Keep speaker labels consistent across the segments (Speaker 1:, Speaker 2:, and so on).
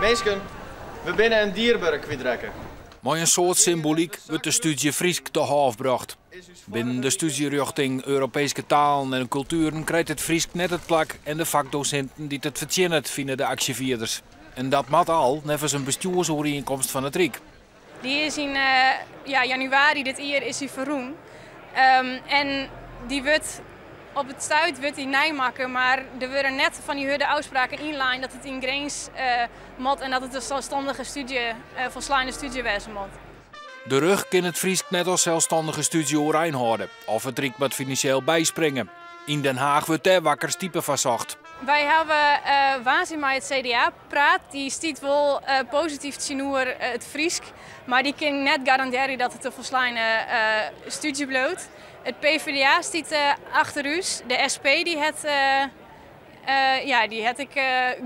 Speaker 1: Minsken, we binne in dierbere kwytrekke.
Speaker 2: Mei in soad symbolyk wurdt de stúdzje Frysk te hôf brocht. Binnen de stúdzjerjochting Europeeske talen en kultueren krijt it Frysk net it plak en de fakdosinten dy't it fertsjinnet, fine de aksjefierders. En dat moat al neffens in bestjoersoerienkomst fan it Ryk.
Speaker 3: Dy is yn ja, januari dit jier is hy ferrûn. En dy wurdt op it stuit wurdt dy nij makke, mar der wurde net fan dy hurde ôfspraken ynlein dat it yn Grins moat en dat it in selsstannige stúdzje, folsleine stúdzje wêze moat.
Speaker 2: De RUG kin it Frysk net as selsstannige stúdzje oerein hâlde of it Ryk moat finansjeel byspringe. Yn Den Haach wurdt dêr wakker stipe foar socht.
Speaker 3: Wy hawwe woansdei mei it CDA praat. Dy stiet wol posityf tsjinoer it Frysk, mar dy kin net garandearje dat it in folsleine stúdzje bliuwt. It PVDA stiet achter ús. De SP dy hat, ja, dy hat ek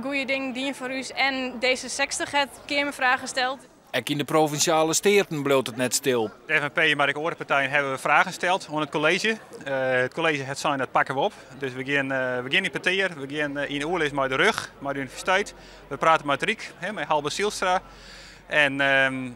Speaker 3: goede dingen dien foar ús. En D66 hat keamerfragen steld.
Speaker 2: Ek yn de Provinsjale Steaten bliuwt it net stil.
Speaker 4: De FNP, mar ek oare partijen hawwe we fragen steld oan it kolleezje. It kolleezje hat sein dat pakke we op. Dus we gean, we gean yn petear, we gean yn oerlis mei de RUG, mei de universiteit. We prate mei it Ryk, mei Halbe Zijlstra. En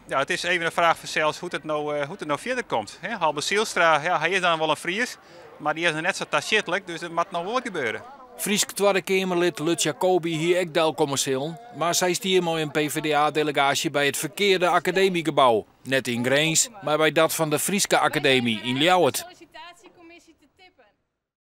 Speaker 4: ja, it is even in fraach fansels hoe't it no, hoe't it no fierder komt. Halbe Zijlstra, ja, hy is dan wol in Fries, mar dy is noch net sa tasjitlik, dus der moat noch wol wat gebeure.
Speaker 2: Frysk Twadde Keamerlid Lutz Jacobi hie ek delkomme sillen, mar sy stie mei in PvdA-delegaasje by it ferkearde akademygebou. Net yn Grins, mar by dat fan de Fryske Akademy yn Ljouwert.